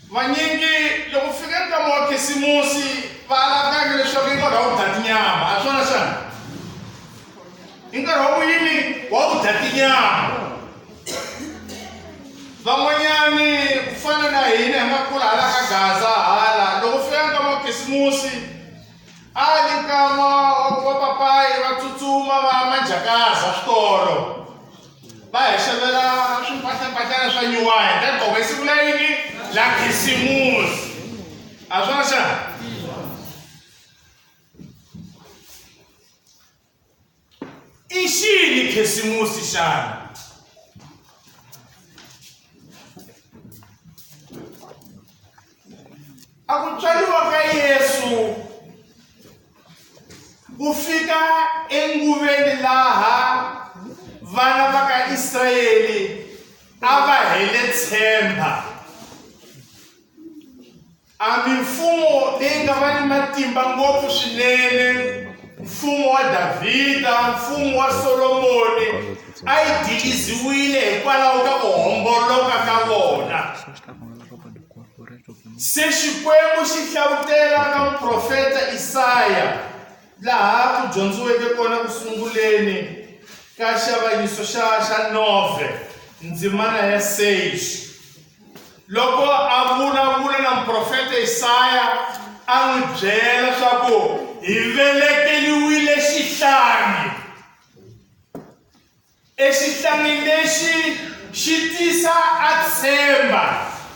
Vanyingi loko fika nkama wa Khisimusi va alakanya leswaku i nkarhi wa ku dya tinyama, a swona xana? I nkarhi wa ku yini? Wa ku dya tinyama. Van'wanyani ku fana na hina hi nga kula hala ka Gaza hala, loko fika nkama wa Khisimusi a li nkama wa ku va papayi va tsutsuma va ya Manjakaza switolo va hi xavela swimpahlampahlana swa nyuwani ta gqoka siku la yini la Khisimusi, a swona xana? I xini Khisimusi xana? A ku tswariwa ka Yesu ku fika enguveni laha vana va ka Israyele a va hele tshemba. A mimfumo leyi nga va ni matimba ngopfu swinene, mfumo wa Davhida, mfumo wa Solomoni, a yi diliziwile hikwalaho ka ku homboloka ka vona. Se Xikwembu xi hlavutela ka muprofeta Isaya laha ku dyondziweke kona ku sunguleni ka xiavanyiso xa xa 9 ndzimana ya 6. Loko a vulavula na muprofeta Esaya, a n'wi byela swa ku hi velekeriwile xihlangi. Exihlangi lexi xi tisa a tshemba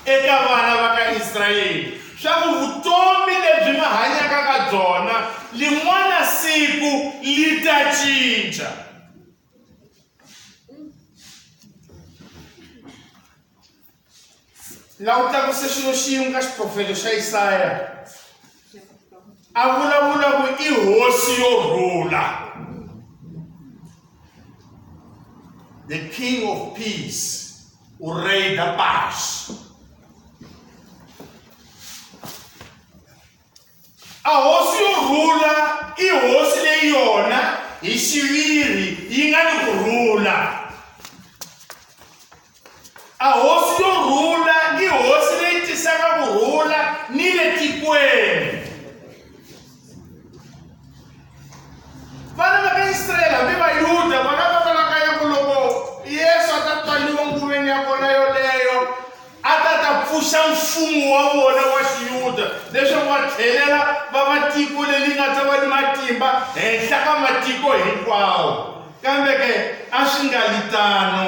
eka vana va ka Israyele swa ku vutomi lebyi va hanyaka ka byona lin'wana siku li ta cinca. Laha u tlakuse xilo xin'we ka xiprofeto xa Isaya a vulavula ku i hosi yo rhula the king of peace u rei da paz A hosi yo rhula i hosi leyi yona hi xiviri yi nga ni ku rhula. A hosi yo rhula i hosi leyi tisaka ku rhula ni le tikweni. Vana va ka Israyele hambi Vayuda vona va vonakanya ku loko Yesu a ta tswariwa nguveni ya kona yoleyo a ta ta pfuxa mfumo wa vona wa Xiyuda leswaku va tlhelela va va tiko leri nga ta va ni matimba henhla ka matiko hinkwawo. Kambe ke, a swi nga li tano.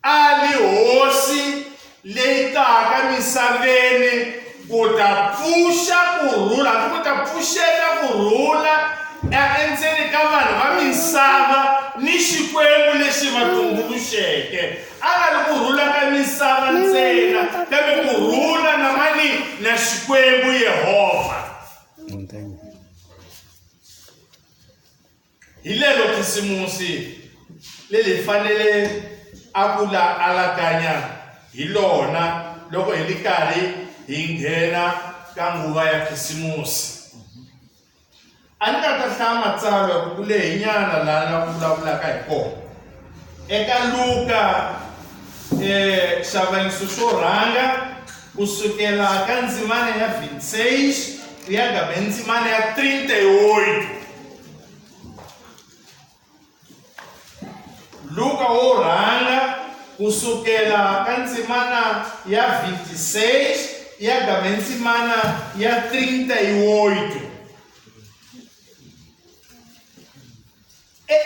A li hosi leyi taka misaveni ku ta pfuxa ku rhula, hambi ku ta pfuxeta ku rhula endzeni ka vanhu va misava ni Xikwembu lexi va tumbuluxeke. A nga ri ku rhula ka misava ntsena, kambe ku rhula na mani na Xikwembu Yehovha. Hi lelo Khisimusi leri hi fanele a ku la alakanya hi lona loko hi ri karhi hi nghena ka nguva ya Khisimusi. A ni nga ta hlaya matsalwa ku ku lehinyana laha na ku vulavulaka hi kona. Eka Luka xavaniso xo rhanga ku sukela ka ndzimana ya 26 ku ya ka ndzimana ya 38. Luka wo rhanga ku sukela ka ndzimana ya 26 ya game ndzimana ya 38. E,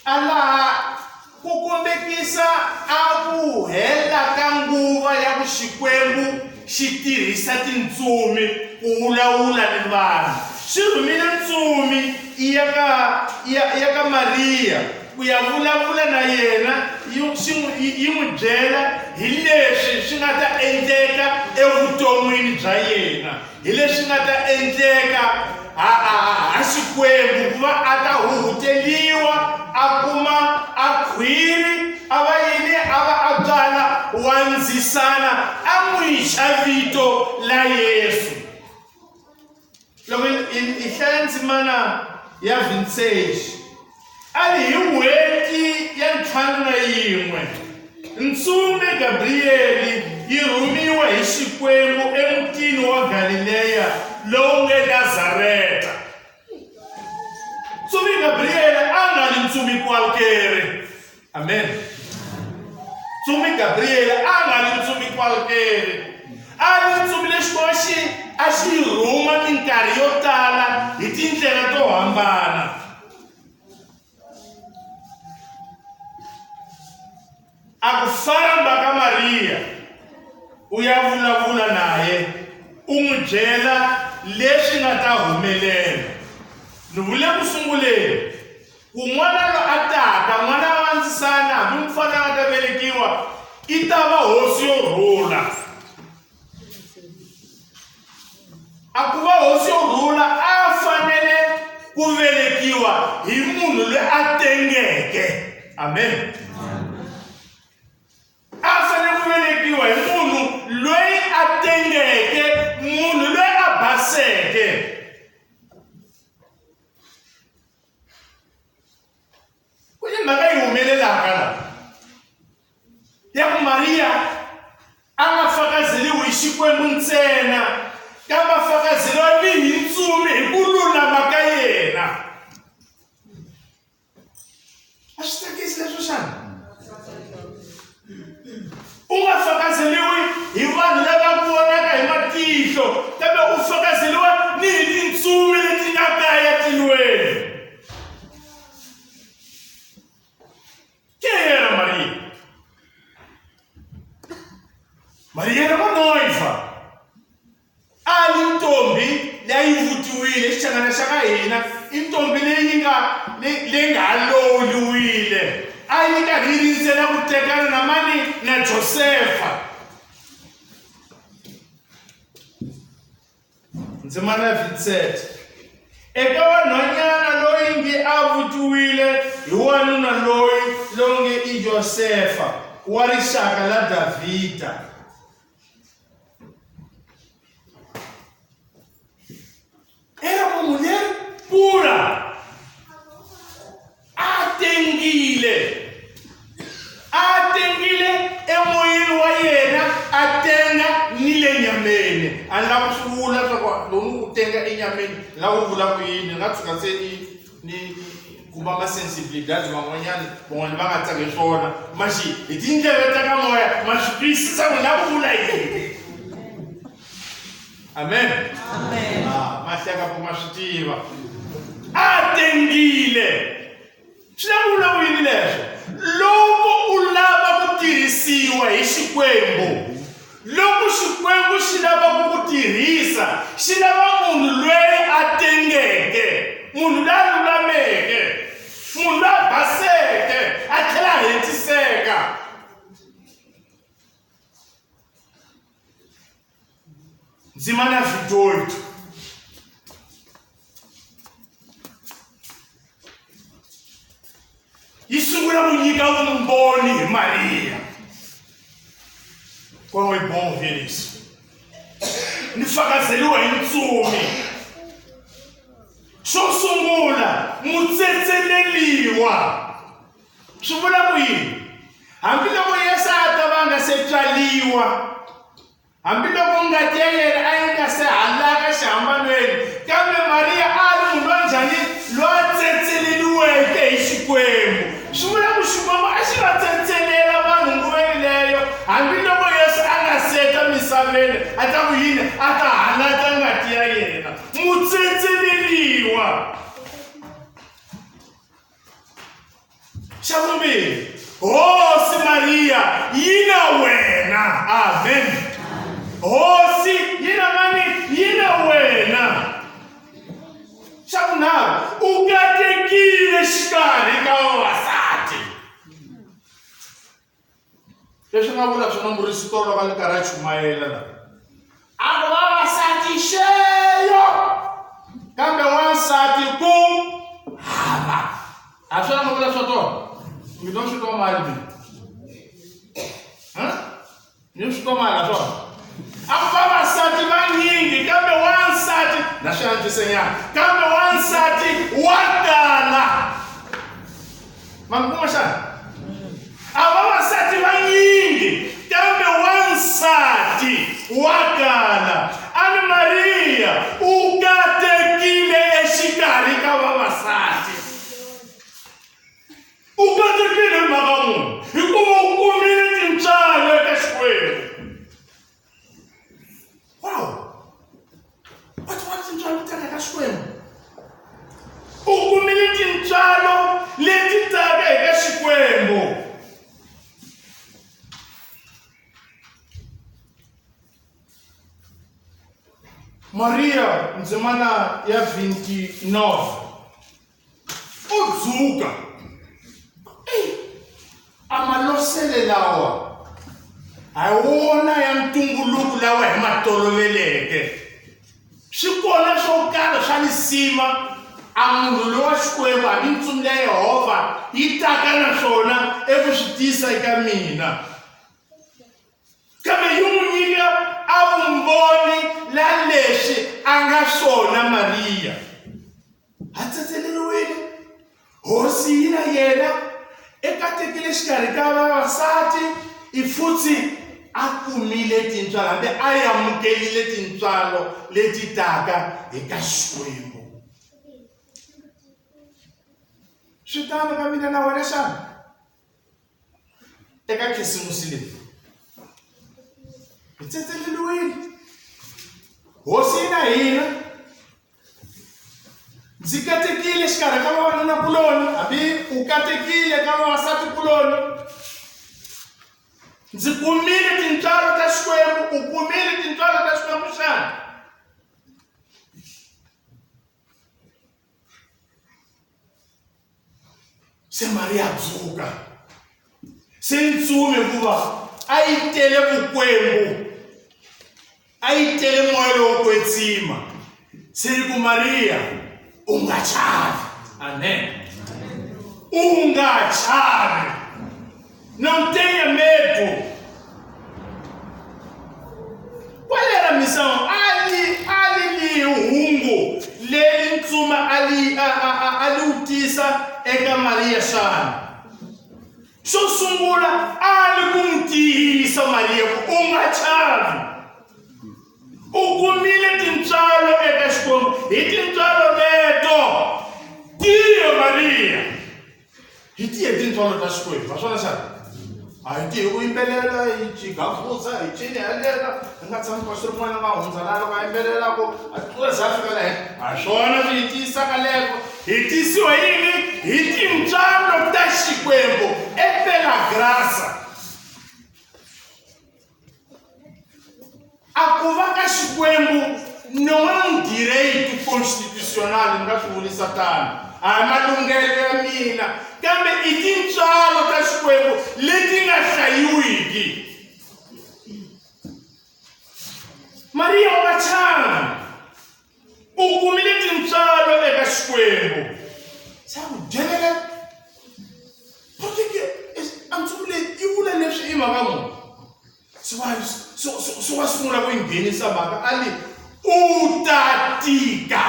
a laha ku kombekisa a ku hela ka nguva ya ku Xikwembu xi tirhisa tintsumi ku vulavula ni vanhu. Xi rhumile ntsumi yi ya ka yi ya yi ya ka Mariya ku ya vulavula na yena yi xi n'wi yi n'wi byela hi leswi swi nga ta endleka evuton'wini bya yena. Hi leswi nga ta endleka ha, ha, ha Xikwembu ku va a ta huhuteliwa a kuma a khwiri a va yini a va a tswala wa ndzisana a n'wi thya vito la Yesu. Loko hi hlaya ndzimana ya 26 a ri hi n'hweti ya ntlhanu na yin'we. Ntsumi Gabriyeli yi rhumiwe hi Xikwembu emutini wa Galileya lowu nge Nazareta. Ntsumi Gabriyeli a nga ri ntsumi kwalkere. Amen. Ntsumi Gabriyeli a nga ri ntsumi kwalkere. A ri ntsumi lexi Xikwembu xi a xi yi rhuma minkarhi yo tala hi tindlela to hambana. A ku famba ka Mariya u ya vulavula naye u n'wi byela leswi nga ta humelela. Ni vule ku sunguleni ku n'wana loyi a taka, n'wana wa ndzisana hambi mufana a nga ta velekiwa i ta va hosi yo rhula. A ku va hosi yo rhula a fanele ku velekiwa hi munhu loyi a tengeke. Amen. A fanele ku velekiwa hi munhu loyi a tengeke, munhu loyi a baseke. Ku ni mhaka yi humelelaka la ya ku Mariya a nga fakazeliwi hi Xikwembu ntsena kambe a fakazeliwa ni hi ntsumi hi ku lulama ka yena. A swi tsakisi leswo xana? U nga fakazeliwi hi vanhu lava ku vonaka hi matihlo kambe u fakazeliwa ni hi tintsumi leti nga kaya tilweni. Quem era Maria? Maria era uma noiva. A li ntombi leyi vutiwile xichangana xa ka hina i ntombi leyi nga leyi nga ha lowuliwile a yi karhi yi rindzela ku tekana na mani na Josefa. Ndzimana ya 27 eka wanhwanyana loyi ngi a vutiwile hi wanuna loyi lowu nge i Yosefa wa rixaka la Davhida. Era uma mulher pura, a tengile, a tengile emoyeni wa yena, a tenga ni le nyameni. A ni lava ku swi vula swa ku loko ni ku tenga enyameni ni lava ku vula ku yini, ni nga tshuka se ni ni kuma ma-sensibilidade van'wanyana van'wana va nga tsaki hi swona maxi hi tindleve ta ka moya ma swi twisisa ku la ku vula yini. Amen, amen. Ah, ma hleka ku ma swi tiva a tengile. Swi lava ku vula ku yini leswo? Loko u lava ku tirhisiwa hi Xikwembu, loko Xikwembu xi lava ku ku tirhisa, xi lava munhu loyi a tengeke, munhu loyi a lulameke, munhu loyi a baseke, a tlhela a hetiseka. Ndzimana 28. Yi sungula ku nyika vumbhoni hi Mariya. Quão é bom ver isso. Ni fakazeliwa hi ntsumi. Xo sungula, mutsetseleliwa. Swi vula ku yini? Hambiloko Yesu a ta va a nga se tswaliwa, Hambiloko ngati ya yena a yi nga se halaka exihambanweni, kambe Mariya a a ri munhu wa njhani loyi a tsetseleriweke hi Xikwembu? Swi vula ku Xikwembu a xi va tsetselela vanhu nguva yoleyo hambiloko Yesu a nga se ta misaveni a ta ku yini a ta halata ngati ya yena. Mutsetseleriwa. Xa vumbirhi, Hosi Mariya yi na wena. Amen. Hosi yi na mani? Yi na wena. Xa vunharhu, u katekile xikarhi ka vavasati. Leswi nga vula swona murisi tolo loko a ni karhi a chumayela la. A ku vavasati xeyo kambe wansati ku hava. A swona nga vula swa tona? Mi to swi twa mali mina. Ni swi twa mali swona? A ku vavasati vanyingi kambe wansati na swi antswisenyana kambe wansati wa tala. Ma mi kuma xana? A vavasati vanyingi. Mariya ndzimana ya 29 u dzuka a malosele lawa hi wona ya ntumbuluko lawa hi ma toloveleke swi kona swo karhi swa lisima a munhu lowa Xikwembu hambi ntsumi ya Yehovha yi taka na swona eku swi tisa eka mina Kambe yi n'wi nyika a vumbhoni la leswi a nga swona Mariya. A tsetseleriwile, Hosi yi na yena, e katekile xikarhi ka vavasati, i futsi a kumile tintswalo, hambi a amukelile tintswalo leti taka hi ka Xikwembu. Swi tano ka mina na wena xana? Eka Khisimusi leyi hi tsetseleriwile hosi yi na hina ndzi katekile xikarhi ka vavanuna kuloni hambi u katekile ka vavasati kuloni ndzi kumile tintswalo ta Xikwembu u kumile tintswalo ta Xikwembu xana Se Mariya a dzuka. Se ntsumi hikuva a yi tele vukwembu, a yi tele moya lowo kwetsima. Se yi ku Mariya, u nga chavi. Amen. U nga chavi. Não tenha medo. Qual era a missão? Ali, ali li hungu leri ntsuma a li a, a, a, a li wu tisa eka Mariya xana? Xo sungula a li ku n'wi tiyisa Mariya ku u nga chavi. U kumile tintswalo eka Xikwembu hi tintswalo leto tiye Mariya. Hi tihe tintswalo ta Xikwembu, ha swona xana? A hi tihi ku yimbelela hi jigafuza hi cini helela hi nga tshami pastor rin'wana nga hundza laha loko a yimbelela ku a tlula za fika la henhla ha swona swi hi tiyisaka leko hi tiyisiwa yini hi tintswalo ta Xikwembu e pela grasa A ku va ka Xikwembu não é um direito constitucional, ni nga swi vurisa tano, a hi malunghelo ya mina, kambe i tintswalo ta Xikwembu leti nga hlayiwiki. Mariya u nga chavi, u kumile tintswalo eka Xikwembu. Se a ku dyelela porque a ntsumi leyi yi vula leswi i mhaka muni? Se wa se wa sungula ku yi nghenisa mhaka a li u ta tika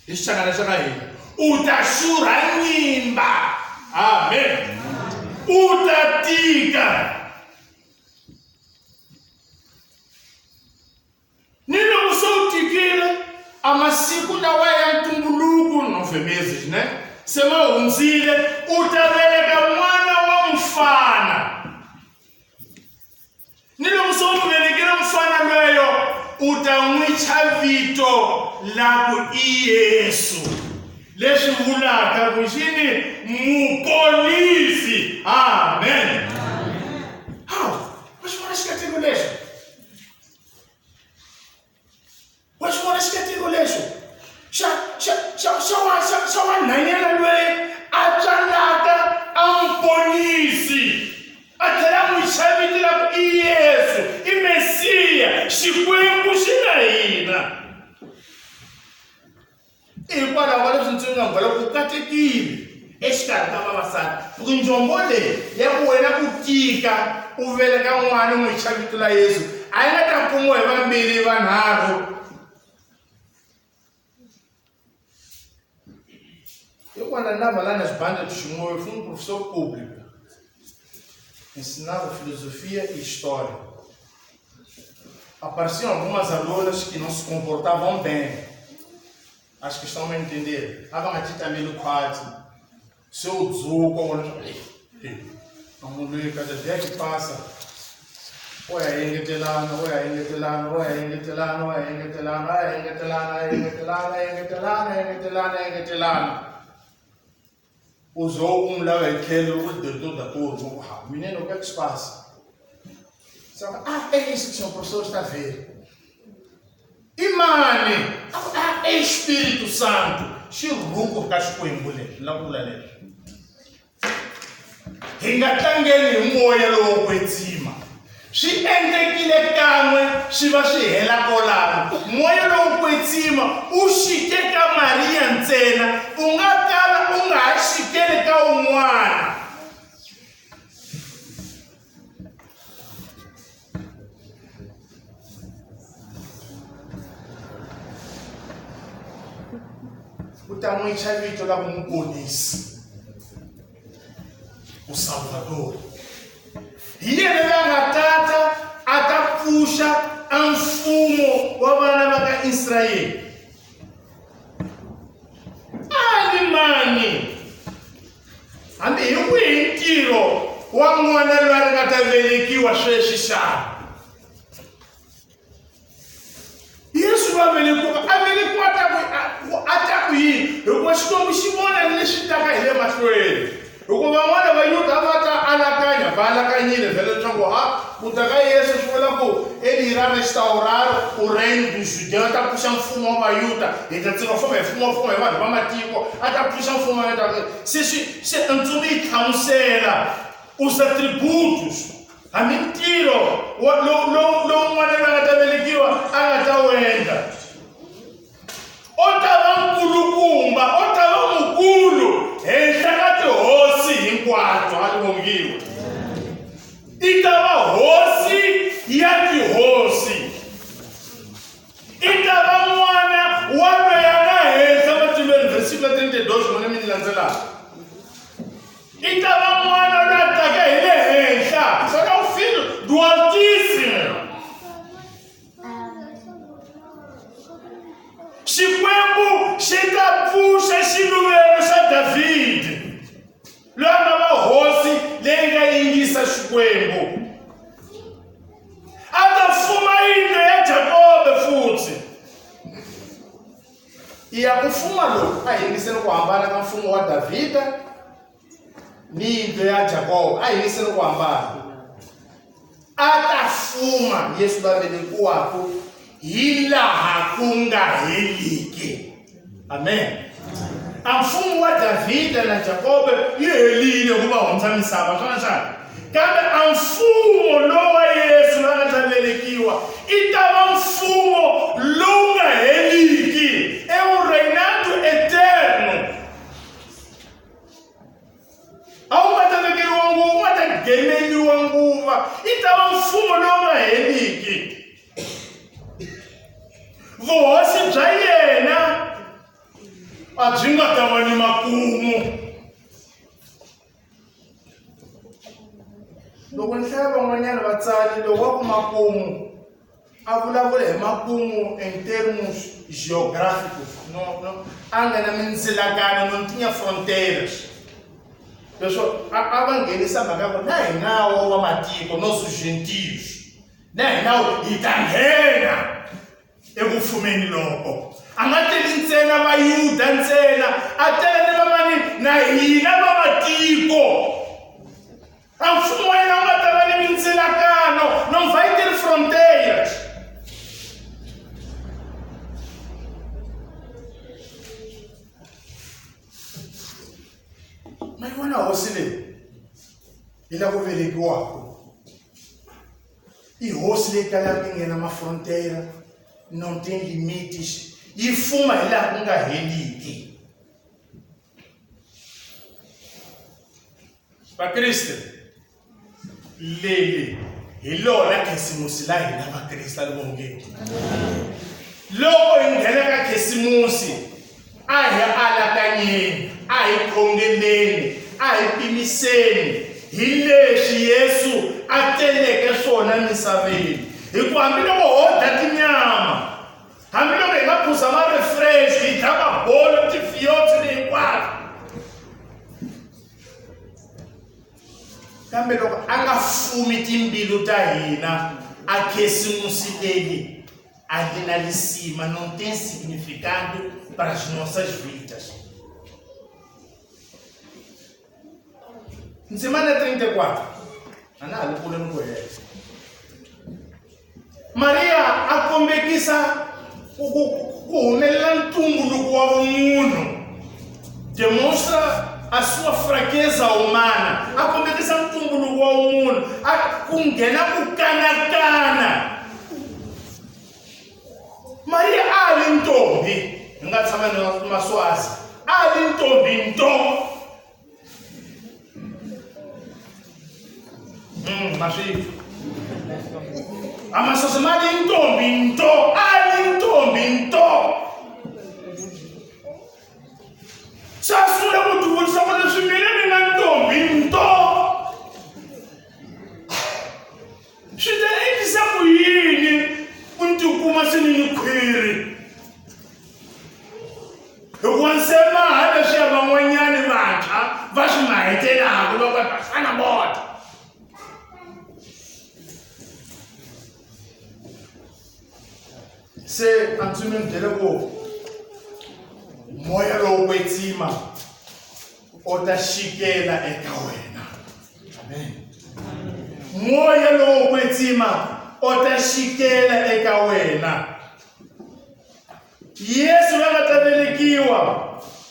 hi xichangana xa ka hina u ta xurha nyimba amen u ta tika Ni loko se u tikile, a masiku lawa ya ntumbuluko, nove meses, ne, se ma hundzile, u ta veleka n'wana wa mufana. Ni loko se u n'wi velekile mufana lweyo, u ta n'wi thya vito la ku i Yesu, leswi vulaka ku xini Muponisi. Amen. Hawu, wa xi vona xikateko lexo? Wa xi vona xikateko lexo xa xa xa xa wa xa xa wanhwanyana loyi a tswalaka a muponisi a tlhela a n'wi thya vito ra ku i Yesu i Mesiya Xikwembu xi na hina. Hikwalaho ka leswi ndzi nga byela ku katekile exikarhi ka vavasati ku njombo leyi ya ku wena u tika u veleka n'wana u n'wi thya vito la Yesu a yi nga ta kumiwa hi vambirhi vanharhu Hikwalaho andava lá nas bandas de Chimoio, eu fui um professor público. Ensinava filosofia e história. Apareciam algumas alunas que não se comportavam bem. Acho que estão me entender. A va nga titameli khwatsi. Se u dzuka u vona leswaku a munhu loyi cada dia que passa o ya engetelana, o ya engetelana, o ya engetelana, o ya engetelana, a ya engetelana, a engetelana, a engetelana, a engetelana, a engetelana. U ze u n'wi lava hi tlhelo loko diretor da turma, ku ha menino, o que é que se passa? Você fala, ah, é isso que o senhor professor está a ver. I mani? A ku, A, Espírito Santo. Xirhungu ka Xikwembu leswi, la ku vula leswi. Hi nga tlangeli hi moya lowo kwetsima. Swi endlekile kan'we swi va swi hela kolano. Moya lowo kwetsima u xike ka Mariya ntsena, u nga kala u nga ha xikeli ka un'wana. U ta n'wi thya vito la ku Muponisi, u Salvador. Hi yena la nga tata a ta pfuxa a mfumo wa vana va ka Israyele. A ni mani hambi hi wihi ntirho wa n'wana loyi a nga ta velekiwa sweswi xana? Yesu wa velekiwa a velekiwa ta ku a ta ku yini? Hikuva Xikwembu xi vona leswi taka hi le mahlweni. Hikuva van'wana va Yuda va ta anakanya, va anakanyile vhele leswaku ha ku ta ka Yesu swi vula ku Eli restaurare o reino dos judeus, a ta pfuxa mfumo wa Vayuda, hi ta tsika fuma hi fumo fuma hi vanhu va matiko, a ta pfuxa mfumo wa Yuda. Se swi se ntsumi yi hlamusela os atributos, hambi ntirho wa lowu lowu lowu n'wana loyi a nga ta velekiwa a nga ta wu endla. O ta va nkulukumba, o ta va mukulu henhla ka tihosi hinkwato. A ti vongiwe. I ta va hosi ya tihosi. I ta va n'wana wa loyi a nga henhla matilweni. Versículo 32, n'wina mi ni landzelaka. I ta va n'wana loyi a taka hi le henhla. Será o filho do Altíssimo. Xikwembu xi ta pfuxa xiluvelo xa Davhida, loyi a nga va hosi leyi nga yingisa Xikwembu. A ta fuma yindlu ya Jakobe futhi. I ya ku fuma loku a hi yingiseni ku hambana ka mfumo wa Davhida ni yindlu ya Jakobe. A hi yingiseni ku hambana. A ta fuma Yesu la velekiwaka hi laha ku nga heliki. Amen. A mfumo wa Davhida na Jakobe yi helile ku va hundza misava, swona xana? Kambe a mfumo lowu wa Yesu la nga ta velekiwa i ta va mfumo lowu nga heliki, é um reinado eterno. A wu nga ta vekeriwa nguva, wu nga ta gemeliwa nguva, i ta va mfumo lowu nga heliki. Vuhosi bya yena a byi nga ta va ni makumu. Loko ni hlaya van'wanyana vatsali loko va ku makumu a vulavula hi makumu em termos geográficos no, no, a nga na mindzilakano no tinha fronteiras leswo a, a va nghenisa mhaka ya ku na hina wo va matiko nossos gentios na hina hi ta nghena eku fumeni loko a nga teli ntsena vayuda ntsena a tele ni vamani na hina va matiko A mfumo wa yena wu nga ta va ni mindzilakano, não vai ter fronteiras. Ma yi vona hosi leyi yi lava ku velekiwaka i hosi leyi kalaka yi nghena mafronteira não tem limites yi fuma hi laha ku nga heliki Vakriste, leli hi lona khisimusi la hina Vakriste a li vongiwi. Loko hi nghena ka khisimusi a hi alakanyeni, a hi khongeleni, a hi pimiseni hi leswi Yesu a teleke swona emisaveni. Hikuva hambiloko ho dya tinyama hambiloko hi nga phuza ma-refresh hi dya mabolo tifiyotsi ni hinkwaswo kambe loko a nga fumi timbilu ta hina a khesimusi leyi a li na lisima não tem significado para as nossas vidas ndzimana 34 a na ha li kule ni ku hela Mariya a kombekisa ku ku ku humelela ntumbuluko wa vumunhu demonstra a sua fraqueza humana a kombekisa ntumbuluko wa vumunhu a ku nghena ku kanakana Mariya a li ntombi hi nga tshama ni maswazi a li ntombi nto maswi amaswazi ma li ntombi nto a li ntombi nto se a sungula ku tivutisa ku leswi mina ni nga ntombi nto swi ta endlisa ku yini ku ni tikuma se ni ni khwiri hikuva nsema ha leswiya van'wanyani vantshwa va swi mahetelaka loko va basana vona se a ndzi mi byele ku moya lowo kwetsima o ta xikela eka wena amen moya lowo kwetsima o ta xikela eka wena yesu la nga ta velekiwa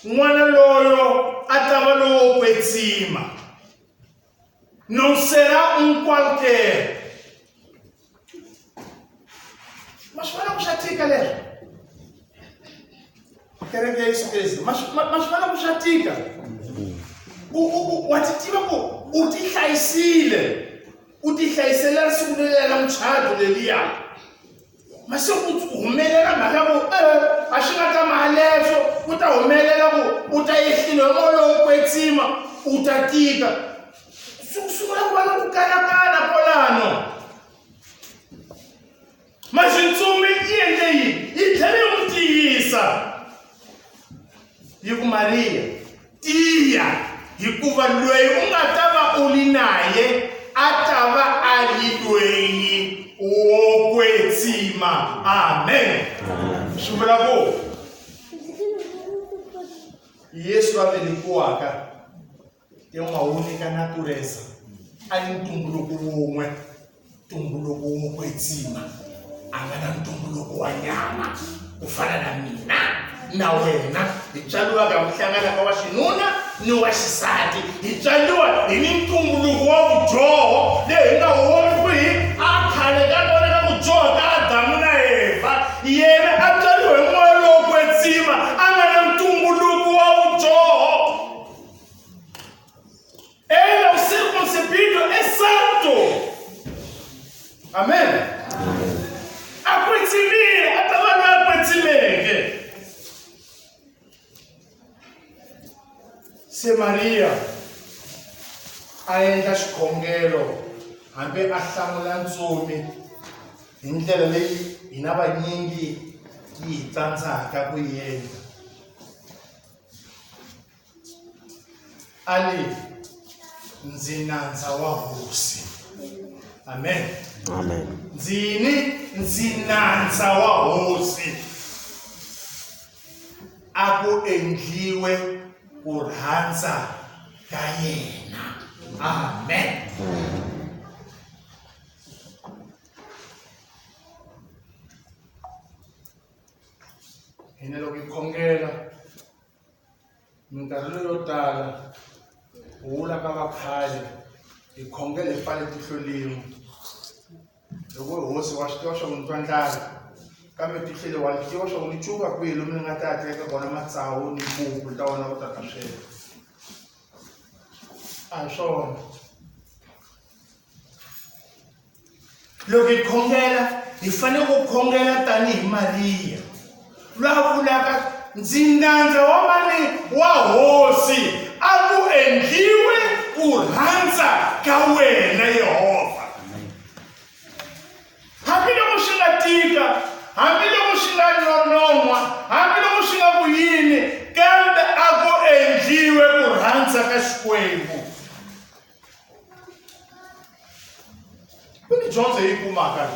n'wana loyo a ta va lowo kwetsima não será um qualquer ma swi vona ku swa tika leswo kereke ya yesu kreste ma swi vona ku swa tika wa ti tiva ku u ti hlayisile u ti hlayisela siku leriya ra muchato leliya mase ku humelela mhaka ku e a swi nga ta mahaleswo ku ta humelela ku u ta ehlile hi moya lowo kwetsima u ta tika swi sungula ku va na ku kanakana kwalano Maxintsumi yi endle yini? Yi tlhele yi n'wi tiyisa yi ku Mariya tiya hikuva loyi u nga ta va u li naye a ta va a li loyi wo kwetsima amen swi vula ku yesu a velekiwaka tem uma única natureza a ni ntumbuluko wun'we ntumbuluko wo kwetsima a nga na ntumbuluko wa nyama ku fana na mina na wena hi tswariwa ka ku hlangana ka wa xinuna ni wa xisati hi tswariwa hi ni ntumbuluko wa vudyoho leyi hi nga woni ku hi a khale ka kona ka ku dyoha ka Adamu na Evha yena a tswariwe hi moya lowo kwetsima a nga na ntumbuluko wa vudyoho Ele ao ser concebido é santo. Amen. A kwetsimile, a ta va loyi a kwetsimeke. Se Mariya a endla xikhongelo hambi a hlamula ntsumi hi ndlela leyi hina vanyingi yi hi tsandzaka ku yi endla. A li, Ndzi nandza wa Hosi. Amen. Amen. Ndzi yini? Ndzi nandza wa Hosi. A ku endliwe ku rhandza ka yena. Amen. Hina loko hi khongela Minkarhi leyo tala ku vula ka vakhale hi khongela hi pfale tihlo lin'we loko hosi wa swi tiva swa ku ni twa ndlala kambe tihlo leri wa ri tiva swa ku ni cuka kwihi lomu ni nga ta ya teka kona matsawu ni mpupu ni ta vona ku tata sweka a hi swona Loko hi khongela hi fanele ku khongela tanihi Mariya loyi a vulaka ndzi nandza wa mani wa hosi a ku endliwe ku rhandza ka wena Yehovha hambiloko swi nga tika hambiloko swi nga nonon'hwa hambiloko swi nga ku yini kambe a ku endliwe ku rhandza ka Xikwembu ku ni dyondzo yi kumaka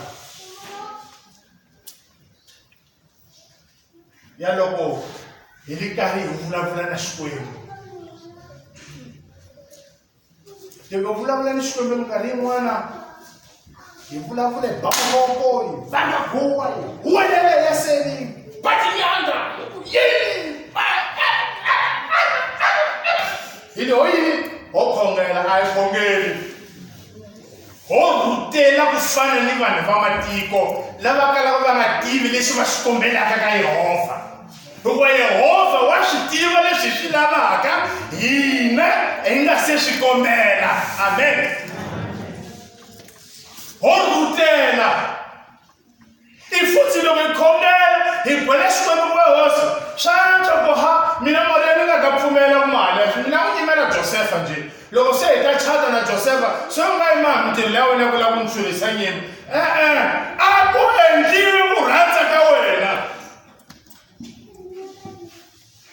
ya loko hi ri karhi hi vulavula na xikwembu loko vulavula ni xikwembu minkarhi yin'wana hi vulavula hi ba mavoko hi vanga huwa hi huwelela ya seni Ba tinyandza yini hi li ho yini ho khongela a hi khongeli ho rhutela ku fana ni vanhu va matiko lava kalaka va nga tivi lexi va xi kombelaka ka Yehovha hikuva Yehovha wa swi tiva leswi hi swi lavaka hina hi nga se swi kombela amen ho rhutela I futhi loko hi khongela hi gwela Xikwembu ku hosi swa antswa ku ha mina Mariya ni nga ta pfumela ku mali mina ku yimela Josefa nje loko se hi ta chata na Josefa se u nga yi maha mintirho ya wena ku lava ku ni xurhisa nyimba e-e a ku endliwi ku rhandza ka wena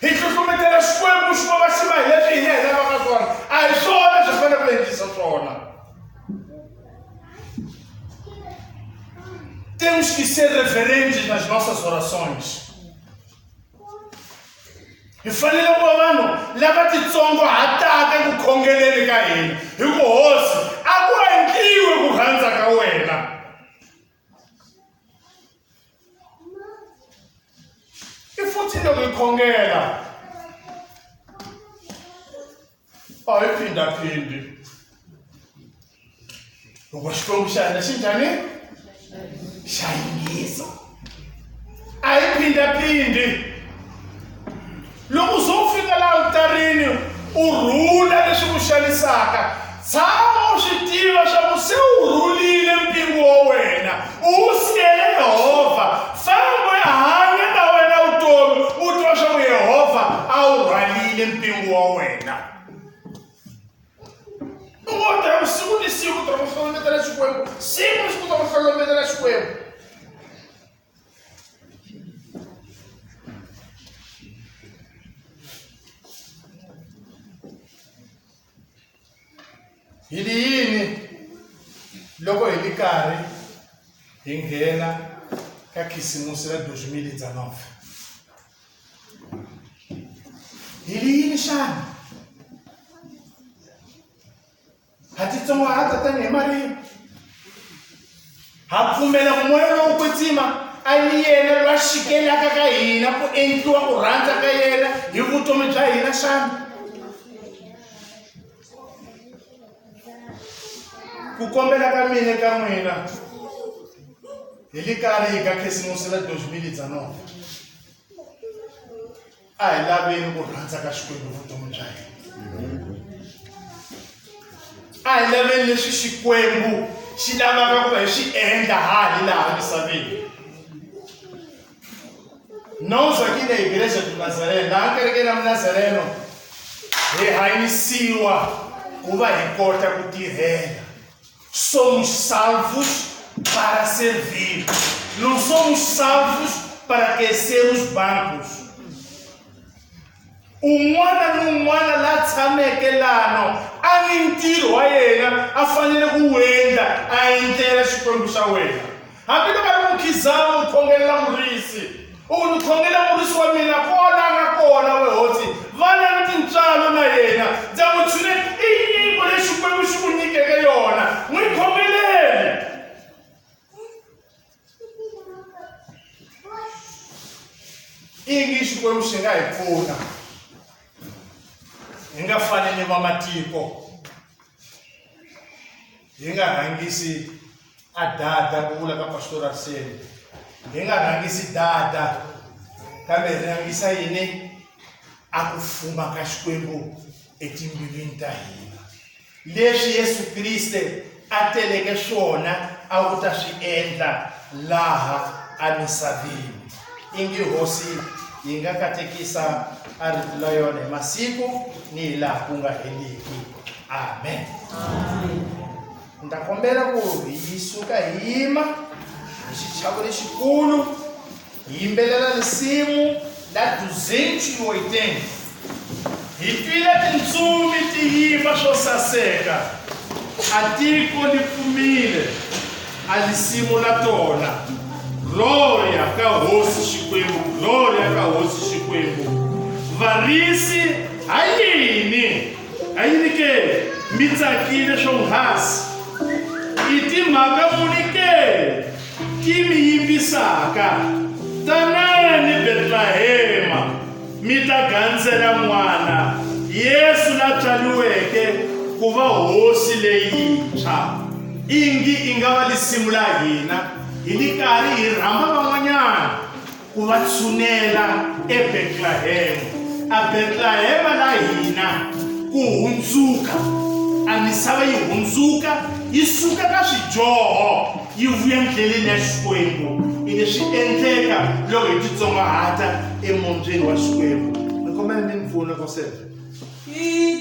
hi hlohlometela Xikwembu Xikwembu xi va hi leswi hina hi lavaka swona a hi swona swi fanele ku endlisa swona Temos que ser reverentes nas nossas orações. Hi fanele ku va vanhu lava titsongohataka eku khongeleni ka hina hi ku hosi a ku endliwe ku rhandza ka wena i futhi loko hi khongela a hi phindhaphindi loko xikwembu xa hina xi njhani xa yingisa a hi phindhaphindi loko zo fika laha alitarini u rhula leswi ku xanisaka tshama u swi tiva swa ku se u rhulile mpingu wa wena u wu siyele yehovha famba ya hanya na wena vutomi u twa swa ku yehovha a wu rhwalile mpingu wa wena u ngo ta siku ni siku ta ku hlohlometela xikwembu siku ni siku ta ku hlohlometela xikwembu Hi li yini loko hi li karhi hi nghena ka khisimusi ra 2019? Hi li yini xana? Ha titsongahata tanihi Mariya. Ha pfumela ku moya lowo kwetsima a yi yena loyi a xikelaka ka hina ku endliwa ku rhandza ka yena hi vutomi bya hina xana? Ku kombela ka mina ka n'wina hi li karhi hi ka khisimusi ra 2019 a hi laveni ku rhandza ka Xikwembu vutomi bya hina a hi laveni leswi Xikwembu xi lavaka ku va hi swi endla ha hi laha misaveni Nós aqui na Igreja do Nazareno, laha kerekeni ya Munazareno, hi hanyisiwa ku va hi kota ku tirhela. Somos salvos para servir. Não somos salvos para aquecer os bancos. Un'wana ni un'wana la tshameke lano a ni ntirho wa yena a fanele ku wu endla a endlela Xikwembu xa wena. Hambi loko a ri mukhizani u khongelela murisi, u ku ni khongela murisi wa mina kona a nga kona we hosi, vana ni tintswalo na yena, ndza n'wi tshuneta. I nyiko leyi Xikwembu xi ku nyikeke yona, n'wi khongeleli. Ingi Xikwembu xi nga hi pfuna hi nga fani ni vamatiko hi nga rhangisi a dada ku vula ka pastor Arsene hi nga rhangisi dada kambe hi rhangisa yini a ku fuma ka Xikwembu etimbilwini ta hina leswi Yesu Kriste a teleke swona a wu ta swi endla laha emisaveni ingi hosi yi nga katekisa a rito la yona hi masiku ni hi laha ku nga heliki amen, amen. Ni ta kombela ku hi suka hi yima hi xichavo lexikulu hi yimbelela risimu la 280 hi twile tintsumi ti yimba swo saseka a tiko li pfumile a lisimu la tona gloria ka hosi xikwembu gloria ka hosi xikwembu varisi ha yini Ha yini ke mi tsakile swonghasi? I timhaka muni ke ti mi yimbisaka? Tanani Betlehema mi ta gandzela n'wana Yesu la tswariweke ku va hosi leyintshwa. Ingi i nga va lisimu la hina hi li karhi hi rhamba van'wanyana ku va tshunela eBetlehema. A Betlehema la hina ku hundzuka, a misava yi hundzuka yi suka ka swidyoho yi vuya ndleleni ya Xikwembu. I leswi endleka loko hi titsongahata emombyeni wa Xikwembu. Ni kombela mi ni pfuna kosela. Hi.